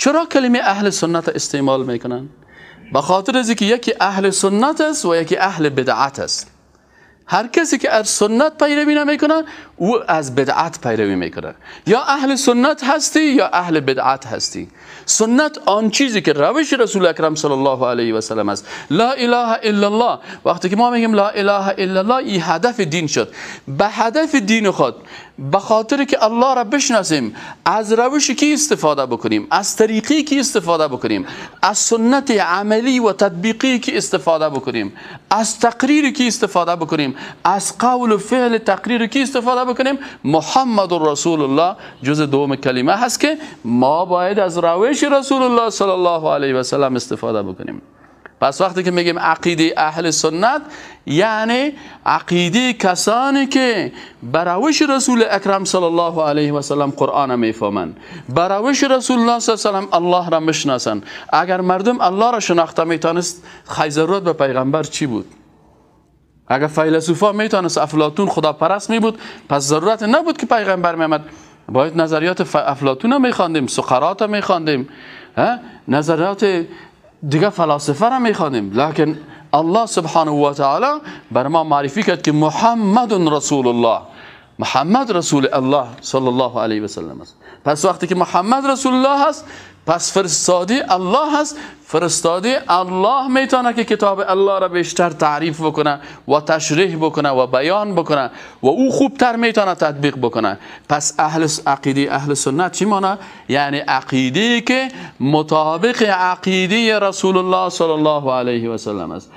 چرا کلمه اهل سنت استعمال میکنن؟ به خاطر از اینکه یکی اهل سنت است و یکی اهل بدعت است. هر کسی که از سنت پیروی نمیکنه او از بدعت پیروی میکنه. یا اهل سنت هستی یا اهل بدعت هستی. سنت آن چیزی که روش رسول اکرم صلی الله علیه و سلم است. لا اله الا الله. وقتی که ما میگیم لا اله الا الله، این هدف دین شد. به هدف دین خود، به خاطر که الله را بشناسیم، از روش کی استفاده بکنیم، از طریقی کی استفاده بکنیم، از سنت عملی و تطبیقی کی استفاده بکنیم، از تقریر کی استفاده بکنیم، از قول و فعل تقریر کی استفاده بکنیم، محمد رسول الله جز دوم کلمه هست که ما باید از روش رسول الله صلی الله علیه و سلم استفاده بکنیم. پس وقتی که میگیم عقیده اهل سنت، یعنی عقیده کسانی که بر روش رسول اکرم صلی الله علیه و سلم قرآن میفهمند، بر روش رسول الله صلی الله علیه و سلم الله را میشناسند. اگر مردم الله را شناخته میتونست، خی ضرورت به پیغمبر چی بود؟ اگر فیلسوفا میتونست، افلاطون خداپرست می بود، پس ضرورت نبود که پیغمبر میامد. باید نظریات افلاطون رو میخواندیم، سقراط رو میخواندیم، نظریات دیگه فلاسفه را میخوانیم. لکن الله سبحانه و تعالی بر ما معرفی کرد که محمد رسول الله، محمد رسول الله صلی الله علیه و سلم است. پس وقتی که محمد رسول الله هست، پس فرستاده الله هست. فرستاده الله میتونه که کتاب الله را بیشتر تعریف بکنه و تشریح بکنه و بیان بکنه و او خوبتر میتونه تطبیق بکنه. پس اهل عقیده اهل سنت چی مانه؟ یعنی عقیده که مطابق عقیده رسول الله صلی الله علیه و سلم است.